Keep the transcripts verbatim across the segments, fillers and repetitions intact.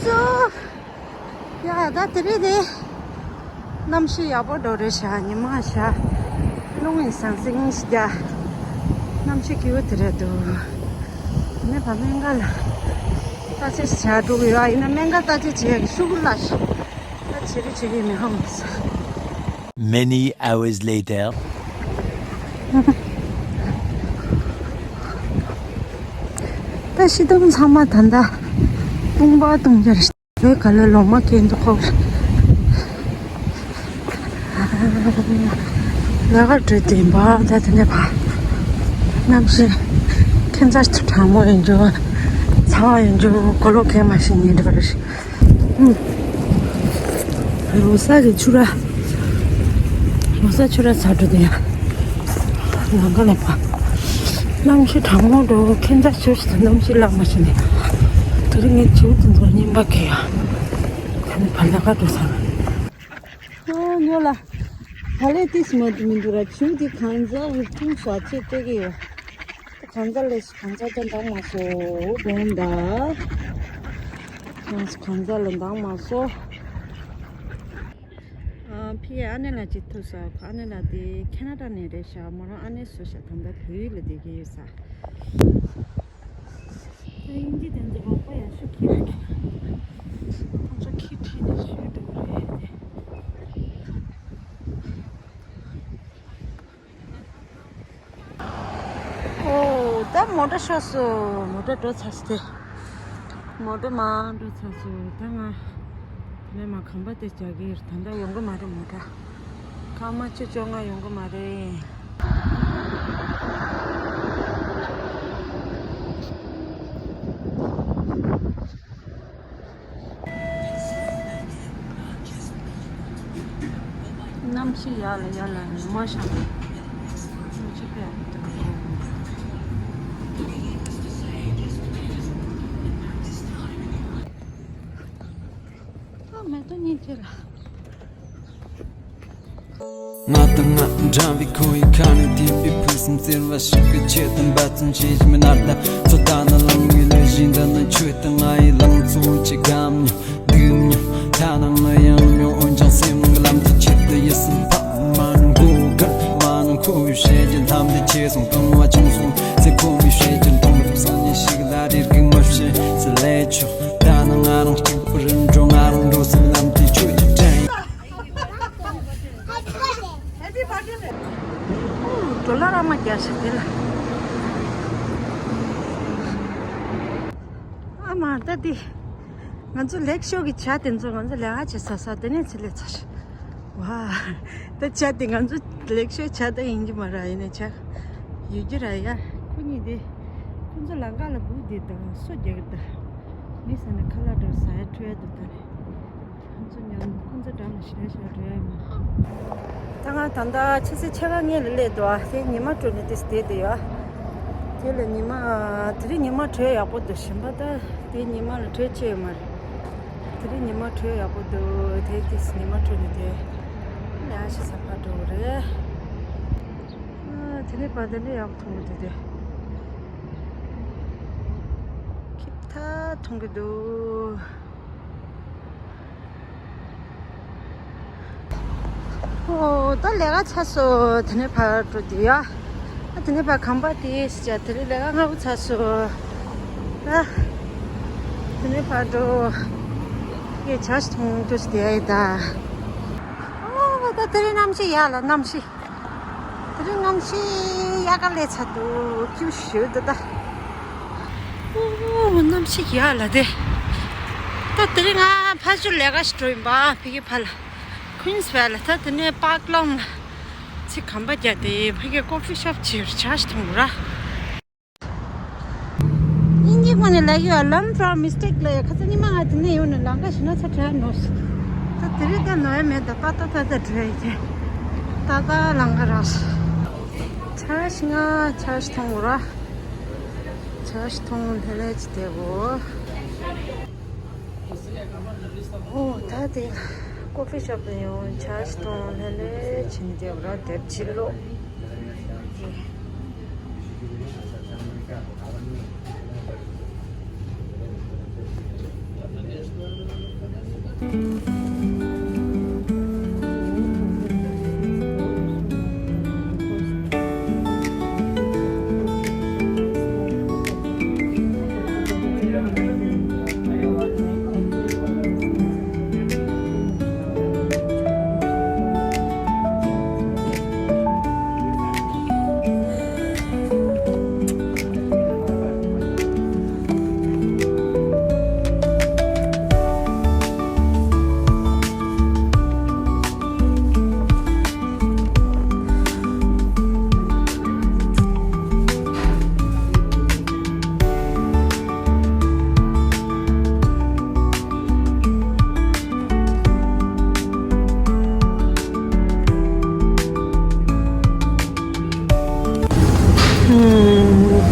སོ། ཡ་ད་དེ་རིང་དེ། གནམ་གཤིས་ཡག་པོ་འདྲ་རེད་ཤག་ཉི་མ་ཤར། རླུང་ཡང་ཟང་ཟིང་ཞིག་རྒྱག་གནམ་གཤིས་སྐྱིད་པོ་དེ་རེད་འདུག་ནས་ཕ་སྨན་ཁང་ལ་བརྟག་དཔྱད་བྱ་འགྲོ་གི་ཡོད། ཡིན་ན་སྨན་ཁང་བརྟག་དཔྱད་བྱེད་ཡག་གི་ཤོག་གུ་བརླག་ཤག་ད་བྱེད་རེ་བྱེད་ཀྱི་མི་ཧ་མ་སོང་། Many hours later. ད་ཤི་དམ་ཚང་མ་ད་ལྟ་བཏུང་པ་བཏུང་རྒྱུ་རེད། བོད་ག་ལ་ལོ་མ་སྐྱེས་འདུག་ཁོག་ལས་ཀ་བྲོས་ཏེ་ཡིན་པ་ད་དེ་ནས་ཕ། གནམ་གཤིས་ཁྱད་མཚར་དུ་གྲང་མོ་ཡིན་རྒྱུ། ཚ་བ་ཡིན་རྒྱུ་གོ་ལོག་གས་མ་ཤེས་ཉིན་རེ་བ་རེ་ཞིག་ལོ་གསར་གྱི་ཕྱུ་ར། ལོ་གསར་ཕྱུ་ར་ཚ་དྲོ་དེ་ཡང་ལང་ཀ་ལ་ཕ། གནམ་གཤིས་གྲང་མོ་འགྲོ་ཁྱད་མཚར་ཆེ་ཞིག་གནམ་གཤིས་ལ་མ་ཤེས་ནས། དེ་རིང་ངས་བྱིའུ་དེ་ཚོར་རྔན་པ་གས་ཡ། ད་ནི་བར་ལ་ཀ་འགྲོ་ཚར། ཨོ་ཉོ་ལ། ད་ལས་ཏིས་མ་དུ་མི་འདུག་ར་ཆུང་དེ་གང་ཟག་རུ་ཐུང་ས་ཆེ་སྟེ་གི་ཡོད། གང་ཟག་ལས་གང་ཟག་ཅན་འདང་མ་སོ་བོན་ད། ཁོང་གང་ཟག་ལས་འདང་མ་སོ། ཨ་ཕི་ཨ་ནེ་ལ་ཅིག་ཐུག་ས་ཨ་ནེ་ལ་དེ་ཁེ་ན་ཌ་ནས་རེད་ཤག་མོ་རང་ཨ་ནེ་སུ་ཤག་ད་ལྟ་བོད་ཡིག་ལ་བསྡད་ཀྱི་ཡོད་ས། དབྱིན་ཇི་དེ་ཚོ་རོགས་པ་ཡག་ཤོས་ཁྱེར་གི། ཁོང་ཚོ་ཁྱི་ཁྲིད་ནས་བཞུད་འདུག་རེད་དེ། ཨོ་ད་མོ་ཊ་ཤོར་སོང་། མོ་ཊ་འགྲོ་ཚར་སོང་སྟེ། མོ་ཊ་མར་འགྲོ་ཚར་སོང་། ད་ང་དེ་ནས་མར་ཁང་པ་དེ་རྒྱག་གི་ཡོད། ད་ལྟ་ཡོང་གི་མ་རེད་མོ་ཊ། སྐར་མ་བཅུ་བཅོ་ལྔ་ཡོང་གི་མ་རེད། གནམ་གཤིས་ཡག་ལ་ཡག་ལ་ཉི་མ་ཤར། གནམ་གཤིས་དཔེ་ཡག་པོ་འདུག་ཨ་མེ་ཏོག་གཉིས་དེ་ལ། ང་དང་ང་འདྲ་བའི་ཁོ་ཡི་ཁ་ནས་ཐེབས་པའི་ཕུགས་བསམ་བརྩེ་བ་ཞིག་གི་ཆེད་དུ་འབད་བརྩོན་བྱེད་བཞིན་མི་ནར་ད་ཚོད་ལྟ་ན་ལམ་ངའི་ལས་བཞིན་འདི་ནི་ཆོས་དང་ང་ཡི་ལང་ཚོ་ཆེ་གམ་མྱོང་སྡུག་མྱོང་ཐ་ན་ང་ཡང་མྱོང་འོན་ཀྱང་སེམས་ནང་གི་ལམ་དེ་ཆེད་དུ་ཡིད་སེམས་ཕམ་མ་ནུས་མགོ་དཀར་མ་ནུས་ཁོ་བོའི་བཤད་རྒྱུ་ཐམས་ཏེ་ཆེ་སོང་གང་བ་ཆུང་སོང་ཟེར་ཁོ་མོའི་བཤད་རྒྱུ་མཐོང་མི་ཐུབ་སང་ཉིན་ཞིག་ལ་རེ་སྒུག་མ་བྱེད་ཟེར་ལས་ཆོག་ད་ནི་ང་རང་གཅིག་པུ་རེད་འགྲོ། ང་རང་འགྲོ་སའི་ལམ་དེ་ཆོས་ཀྱི་བྲན། འགྲོ་ལ་ར་མ་རྒྱག་ཤག་དེ་ལ། ཨ་མ་ད་དེ། ང་ཚོ་ལེགས་ཤོས་ཀྱི་ཇ་དེ་ཚོ་ང་ཚོ་ལས་ཀ་བྱེད་ས་ས་དེ་ནས་ཚེ་ལས་ཚར། ཝ། ད་ཇ་དེ་ང་ཚོ་ལེགས་ཤོས་ཇ་ད་ཡིན་གྱི་མ་ར་ཡིན་ན་ཇ་ཡོད་ཀྱི་ར་ཡ། ཁོ་གཉིས་དེ། ཁོ་ཚོ་ལམ་ཁ་ལ་སྦུག་དེ་དང་སོ་རྒྱག་གི་ད། མི་ས་ནས་ཁ་ལག་འདྲ་ཟ་ཡ་འཕྲོད་ཡ་འདུག་ད་རེད། ཁོ་ཚོ་མཉམ་ཁོ་ཚོ་འགྲམ་ལ་ཞེ་དྲག་ཞེ་དྲག་འགྲོ་ཡ་མེད། ད་ང་ད་ལྟ་ཆུ་ཚོད་ཕྱེད་ཀ་སྔོན་ལ་སླེབས་འདུག་ཨ། དེ་ཉི་མ་དྲོས་ནས་དེ་བསྡད་དེ་ཡོད། དེ་ལ་ཉི་མ་དེ་རིང་ཉི་མ་དྲོད་ཡག་པོ་འདུག་གཞན་པ་ད་དེ་ཉི་མ་ལ་དྲོད་ཆེ་ཡོད་མ་རེད། དེ་རིང་ཉི་མ་དྲོད་ཡག་པོ་འདུག་དེ་དེ་ཉི་མ་དྲོས་ནས་དེ་ལས་ཞིག་ཟ་ཕར་འགྲོ་གི་རེད། ཨ་དེ་ནས་བར་དེ་ནས་ཡག་མཐོང་གི་འདུག་དེ། ཁྱིམ་ཐག་མཐོང་གི་འདུག་ཨོ་ད་ལས་ཀ་ཚར་སོང་། དེ་ནས་ཕར་འགྲོ་དེ་ཡ། ཨ་དེ་ནས་ཕར་ཁང་པ་དེ་ཞིག་བྱ། དེ་རིང་ལས་ཀ་སྔ་པོ་ཚར་སོང་། ཨ་དེ་ནས་ཕར་འགྲོ། ཡེ་ཇ་ཞིག་འཐུང་དུས་དེ་ཡ་ཡི་ད། ཨོ་ད་དེ་རིང་གནམ་གཤིས་ཡག་ལ་གནམ་གཤིས། དེ་རིང་གནམ་གཤིས་ཡག་ག་ལས་ཚ་འདུག་ཁྱིའུ་ཞིག་འདུག་ད། ཨོ་གནམ་གཤིས་ཡག་ལ་དེ། ད་དེ་རིང་ང་ཕར་ཚུར་ལས་ཀ་ཞིག་འགྲོ་ཡིན་པ་ཕ་གི་ཕ་ལ། ཁུན་སི་ཕེལ་ལ་ད་དེ་ནས་པཱག་ལོང་ལ་ཚིག་གམ་པ་རྒྱག་དེ་ཕ་གི་ཀོ་ཕི་ཤོབ་ཆེར་ཇ་ཞིག་འཐུང་ར། དབྱིན་ཇི་ཁོ་ནས་ལབ་ཡོད། Learn from mistake ལ་ཡ། ཁ་ཚ་ཉི་མ་ང་དེ་ནས་ཡོང་ནས་ལམ་ཁ་ཞིག་ན་ཚ་དྲན་ནོ། ད་དེ་རིང་ད་ནོར་ཡ་མེད། ད་ཏག་ཏག་ཏག་ཏག་འགྲོ་ཡ་ཡིན། ཏག་ཏག་ལམ་ཁ་རག་སོང་། ཇ་ཞིག་ང་ཇ་ཞིག་འཐུང་ར། ཇ་ཞིག་འཐུང་ལྷོད་ལྷོད་ཅིག་བསྡད་དགོས། ཨོ་ད་དེ་ཀོ་ཕི་ཤོབ་ལ་ཡོང་ཇ་ཞིག་འཐུང་ལྷོད་ལྷོད་བྱས་ནས་བསྡད་པ་ར། དེབ་ཕྱི་ལོགས་དེ།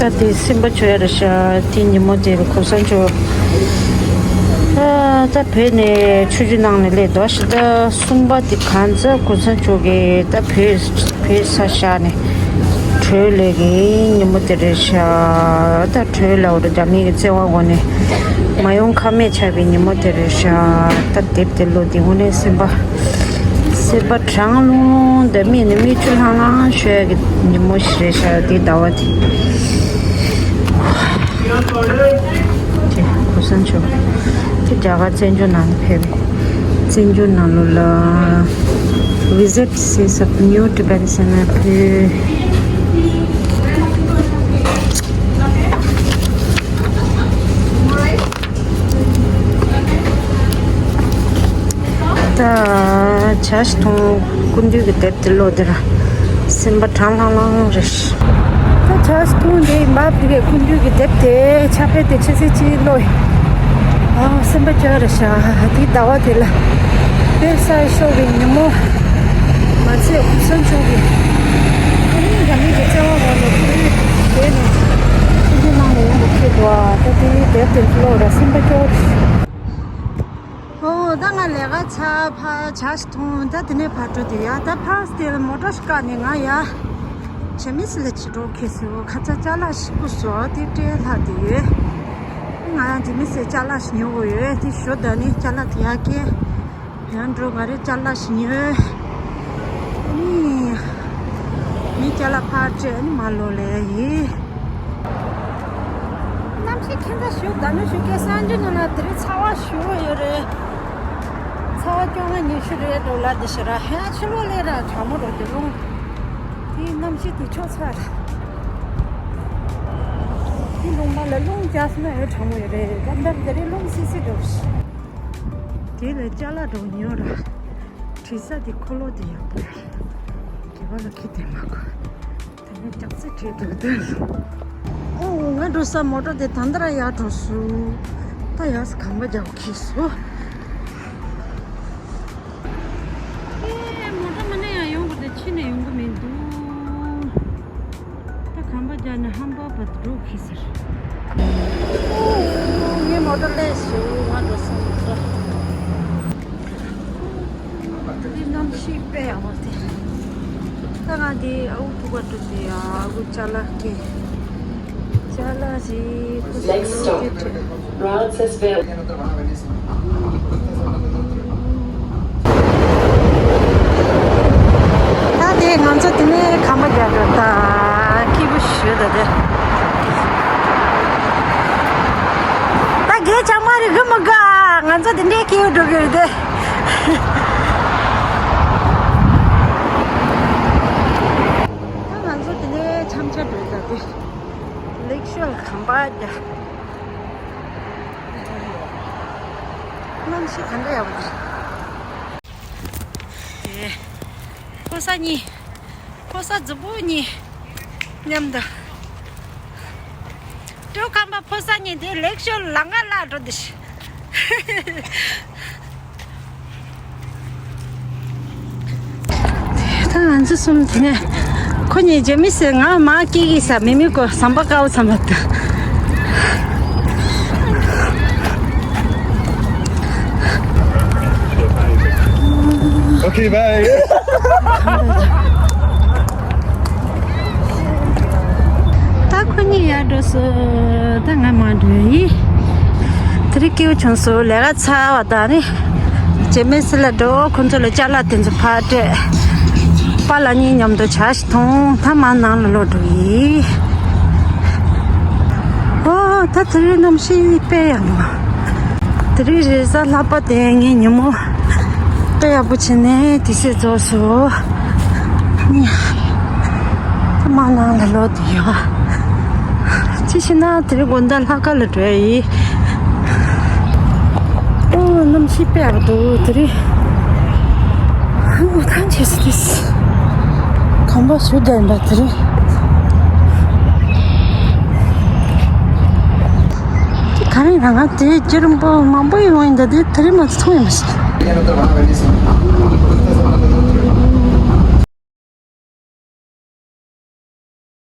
ད་དེ་སེམས་པ་སྐྱོ་ཡ་རེད་ཤག་དེ་ཉིན་མོ་དེར་གོ་ས་མཆོག་ཨ། ད་བོད་ནས་ཆུ་རྒྱུད་ནང་ནས་སླེབས་འདུག་ཤག་ད་གསུམ་པ་དེ་གང་ཚ་གོ་ས་མཆོག་གིས་ད་བོད་བོད་ས་ཤར་ནས་བྲོས་སླེབས་ཀྱི་ཉིན་མོ་དེ་རེད་ཤག་ད་བྲོས་སླེབས་འདུག་རྒྱ་མི་གི་བཙན་དབང་འོག་ནས་མ་ཡོང་ཁ་མེད་ཆགས་པའི་ཉིན་མོ་དེ་རེད་ཤག་ད་དེབ་དེ་ཀློག་དེ་དངོས་གནས་སེམས་པ། སེམས་པ་གྲང་རླུང་རླུང་དང་མིག་ནས་མིག་ཆུ་ལྷང་ལྷང་ཤོར་ཡ་གི་ཉིན་མོ་ཞིག་རེད་ཤག་དེ་ཟླ་བ་དེ། དེ་གོ་ས་མཆོག་དེ་རྒྱ་གར་བཙན་བྱོལ་ནང་ལ་ཕེབས། བཙན་བྱོལ་ནང་ལོགས་ལ་visit ཟེར་ས་New Tibetan Cemetery ཕེབས། ད་ཇ་ཞིག་འཐུང་། སྐུ་མདུན་གྱི་དེབ་དེ་ཀློག་དེ་ར་སེམས་པ་གྲང་ལྷང་ལྷང་རེད། ད་ཇ་ཞིག་འཐུང་དེ་ཡིན་པ་ཕ་གིའི་སྐུ་མདུན་གྱི་དེབ་དེ་ཕྱག་དཔེ་དེ་ཆེ་ཚེ་གཅིག་ཀློག་ཡིན། ཨ་སེམས་པ་སྐྱོ་རེད་ཤག་དེའི་ཟླ་བ་དེ་ལ་དཔེ་ས་ཤོར་བའི་ཉིན་མོ། མ་ཚད་གོ་ས་མཆོག་གི་ཨ་ནི་རྒྱ་མི་གི་བཙན་དབང་འོག་ནས་ཁོ་རང་བྲོས་ནས་ཆུ་རྒྱུད་ནང་ལ་ཡོང་དགོས་ཁེལ་འདུག་ཨ་ད་དེ་དེབ་དེ་ཀློག་ར་སེམས་པ་སྐྱོ་རེད། ཨོ་ད་ང་ལས་ཀ་ཚར་ཕར་ཇ་ཞིག་འཐུང་། ད་དེ་ནས་ཕར་འགྲོ་དེ་ཡ། ད་ཕར་སྟེ་མོ་ཊ་ཞིག་བཀག་ནས་ང་ཡ་ཇེ་མི་སི་ལ་ཅིག་འགྲོ་ཁེལ་སོང་། ཁ་ཚ་ཅ་ལག་ཞིག་བསྐུར་སོང་། དེ་སྤྲད་ལྷག་དེ་ཡོད། ང་ཡང་ཇེ་མི་སི་ཅ་ལག་ཞིག་ཉོ་དགོས་ཡོད། དེ་ཞོ་ད་ནི་ཅ་ལག་དེ་ཡ་ཁེལ། ཡང་འགྲོ་ང་རེ་ཅ་ལག་ཞིག་ཉོས། ཨ་ནི་མི་ཅ་ལག་ཕར་སྤྲད། ཨ་ནི་མར་ལོག་ལས་ཡིན། གནམ་གཤིས་ཁྱད་མཚར་ཞིག་ད་ནི་ཞུ་གེ་སང་ཇི་ནང་ལ་དེ་རིང་ཚ་བ་ཞུ་ཡོད་རེད། ཚ་བ་བཅོ་ལྔ་ཉི་ཤུ་རེད་འགྲོ་ལ་དེ་ཤི་ར་ཧན་ཕྱི་ལོགས་ལས་ར་གྲང་མོ་འགྲོ་དེ་རུང་། དེའི་གནམ་གཤིས་དེ་ཆོག་ཚར། དེ་ལུང་མ་ལ་རླུང་རྒྱག་སོང་ན་ཡོད་གྲང་མོ་ཡོད་རེད། ད་འདིར་དེ་རིང་རླུང་སིལ་སིལ་འགྲོ་ཤི། དེ་ལས་ཅ་ལག་འགྲོ་ཉོ་ར། བྲིས་ས་དེ་འཁོར་ལོ་དེ་ཡག་པོ་རེད། དགེ་བ་ལ་ཁེ་དེ་མ་གོ། དེ་ནས་ལྕགས་རྩི་བྲིས་འདུག་དེ། ཨོ་ང་འགྲོ་ས་མོ་ཊ་དེ་ད་ལྟ་ར་ཡར་འགྲོ་སོང་། ད་ཡར་ས་ཁང་པ་རྒྱག་གི་སོ། ཨེ་མོ་ཊ་མ་ནས་ཡང་ཡོང་གི་རེད། ཕྱི་ནས་ཡོང་གི་མི་འདུག་ད་ཁང་པ་རྒྱག་ནས་ཧམ་པ་བར་དུ་འགྲོ་གི་ཟེར། ཨོ་ངའི་མོ་ཊ་སླེབས་སོང་། ང་འགྲོ་ས་མོ་ཊ། འདི་གནམ་གཤིས་དཔེ་ཡག་པོ་སྟེ། ད་ང་འདི་ཨ་ཁུ་ཐུག་པ་འགྲོ་དེ་ཡ། ཨ་ཁུ་ཅ་ལག་སྐྱེ། ཅ་ལག་ཟིག་ཁུ་ཚུར་ཡོང་དེ་དྲན། ད་དེ་ང་ཚོ་དེ་ནས་ཁང་པ་རྒྱག་འགྲོ་ད། སྐྱིད་པོ་ཞུ་ད་དེ། ད་གས་ཆ་མ་རི་གི་མི་ག་ང་ཚོ་དེ་འདྲའི་སྐྱིད་པོ་འགྲོ་གི་རེད་དེ། ད་ང་ཚོ་དེ་ནས་འཆམ་འཆམ་འགྲོ་ད་དེ། ལེགས་ཤོས་ཁང་པ་རྒྱག་གནམ་གཤིས་ག་འདྲ་ཡག་པོ་འདུག་ཕོ་གསར་གཉིས། ཕོ་གསར་རྫུ་བོ་གཉིས་མཉམ་དུ། སྤྲོ་ཁམས་པ་ཕོ་གསར་གཉིས་དེ་ལེགས་ཤོར་ལང་ཀ་ལ་འགྲོ་འདི་ཤི། ད་ང་ཚོ་གསུམ་དེ་ནས་ཁོ་གཉིས་རྗེས་མི་ཟེར་ང་མ་སྐྱེ་གི་ས་མི་མི་གོ་ཟམ་པ་དཀར་བོ་ཟམ་པ་དུ། Okay, bye. ད་ཁོ་གཉིས་ཡར་འགྲོ་སོང་། ད་ང་མར་འགྲོ་ཡིན། དེ་རིང་སྐྱིད་པོ་བྱུང་སོང་། ལས་ཀ་ཚར་བ་དང་ནི། རྗེས་མའི་སི་ལ་འགྲོ། ཁོ་ཚོ་ལ་ཅ་ལག་དེ་ཚོ་ཕར་སྤྲད། པཱ་ལགས་གཉིས་མཉམ་དུ་ཇ་ཞིག་འཐུང་། ད་མར་ནང་ལ་ལོག་འགྲོ་ཡིན། ཨོ་ད་དེ་རིང་གནམ་གཤིས་དཔེ་ཡག་པོ། དེ་རིང་རེས་གཟའ་ལྷག་པ་དེ་ངས་ཉིན་མོ་དཔེ་ཡག་པོ་བྱས་ནས་དུས་ཚོད་རྫོགས་སོང་། ད་མར་ནང་ལ་ལོག་དེ་ཡོད། ཅི་ཞིག་ན་དེ་རིང་དགོང་དག་ལྷག་དཀར་ལ་འགྲོ་ཡ་ཡིན། ཨོ་གནམ་གཤིས་དཔེ་ཡག་པོ་འདུག་དེ་རིང་། ཨོ་ཐང་ཆད་སོང་དེ། གོམ་པ་ཞུ་བསྡད་པ་དེ་རིང་། དེ་ག་རེ་རང་ང་དེ་རྒྱུན་རིང་པོ་མང་པོ་ཡོང་ཡིན་ད། དེ་དེ་རིང་མ་ཚོ་མཐོང་ཡོང་མ་སོང་།